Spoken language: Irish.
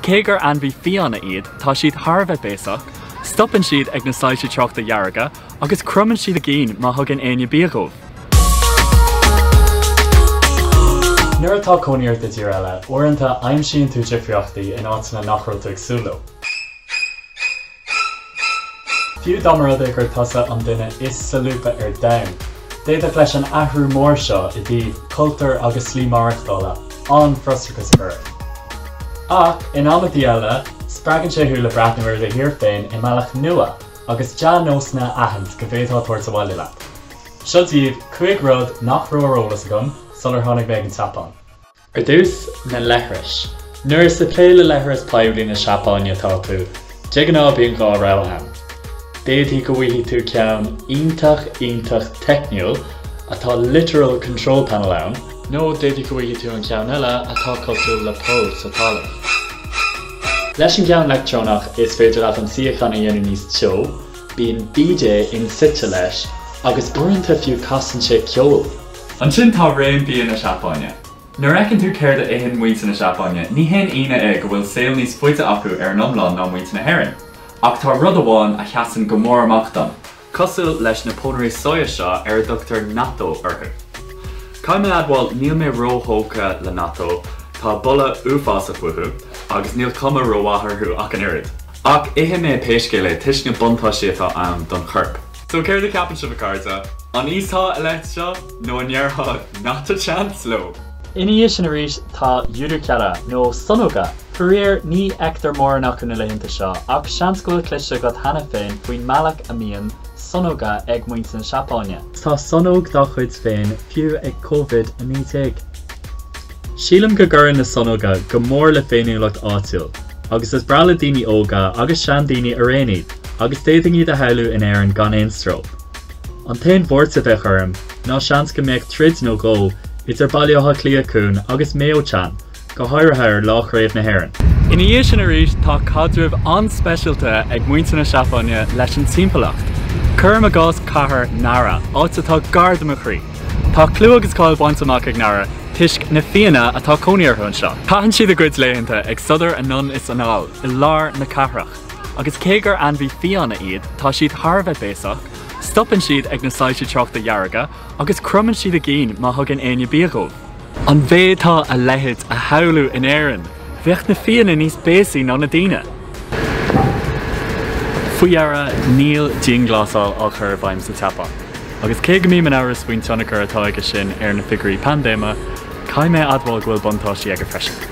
cé gur ainmhí fiáine iad, tá siad thar a bheith béasach, stopann siad ag na soilse tráchta dhearga agus cromann siad a gcinn má thugann éinne bia dhóibh. Nuair atá cónaí ort i dtír eile, uaireanta aimsíonn tú difríochtaí in áiteanna nach raibh tú ag súil leo. Fiú dá mba rud é gur tusa an duine is solúbtha ar domhan, d'fhéadfadh leis an athrú mór seo i dtaobh cultúir agus slí maireachtála an-fhrustrachas a chur ort. Ach in amantaí eile, spreagann sé thú le breathnú ar do thír féin i mbealach nua agus dea-nósanna a aithint go bhféadfá tabhairt abhaile leat. Seo daoibh 5 rud nach raibh ar eolas agam sular tháinig mé ag an tSeapáin. Ar dtús, na leithris. Nuair is ag plé le leithreas poiblí na Seapáine atá tú, de ghnáth bíonn 2 rogha ann. D'fhéadfaí go bhfaighidh tú ceann iontach iontach teicniúil atá literal control panel ann, nó d'fhéadfaí go bhfaighidh tú an ceann eile atá cosúil le poll sa talamh. Leis an gceann leictreonach is féidir leat an suíochán a dhéanamh níos teo, bíonn bidet insuite leis agus uaireanta fiú casann sé ceol. Ansin tá réim bia na Seapáine. Nuair a fheiceann tú céard a itheann muintir na Seapáine, ní haon ionadh é go bhfuil saol níos faide acu ar an iomlán ná muintir na hÉireann. Ach tá rud amháin a sheasann go mór amach dom. Cosúil leis na pónairí soya seo ar a dtugtar natto orthu. Caithfidh mé a admháil níl mé róthógtha le natto, tá boladh uafásach uathu agus níl cuma rómhaith orthu ach an oiread. Ach ithfidh mé pé scéal é toisc na buntáistí atá ann don chorp. So céard a cheapann sibh a chairde? An íosfá a leithéid seo nó an ndéarfá not a chance leo? Ina dhiaidh sin arís tá yuru-kyara, nó sonóga. Faraor, ní fheictear mórán acu na laethanta seo, ach seans go bhfuil cloiste agat cheana féin faoin mbealach a mbíonn sonóga ag muintir na Seapáine. Tá sonóg dá chuid féin fiú ag Covid-19. Sílim go gcuireann na sonóga go mór le féiniúlacht áitiúil, agus is breá le daoine óga agus seandaoine araon iad, agus d'fhéadfainn iad a shamhlú in Éirinn gan aon stró. An t-aon bhuairt a bheadh orm ná seans go mbeadh troid nó dhó idir Baile Átha Cliath Cún agus Mayo Chan, go háirithe ar lá Chraobh na hÉireann. Ina dhiaidh sin arís, tá caidreamh an-speisialta ag muintir na Seapáine leis an timpeallacht. Cuirim i gcás cathair Nara, áit atá gar do mo chroí. Tá clú agus cáil bainte amach ag Nara toisc na fianna atá cónaí orthu anseo. Caitheann siad a gcuid laethanta ag sodar anonn is anall i lár na cathrach, agus cé gur ainmhí fiáine iad, tá siad thar a bheith béasach, stopann siad ag na soilse tráchta dhearga agus cromann siad a gcinn má thugann éinne bia dhóibh. An bhféadfá a leithéid a shamhlú in Éirinn? Bheadh na fianna níos béasaí ná na daoine! Faoi dheireadh, níl dianghlasáil á chur i bhfeidhm sa tSeapáin. Agus cé go mbím in amhras faoin tionchar atá aige sin ar na figiúirí paindéime, caithfidh mé a admháil go bhfuil buntáistí aige freisin.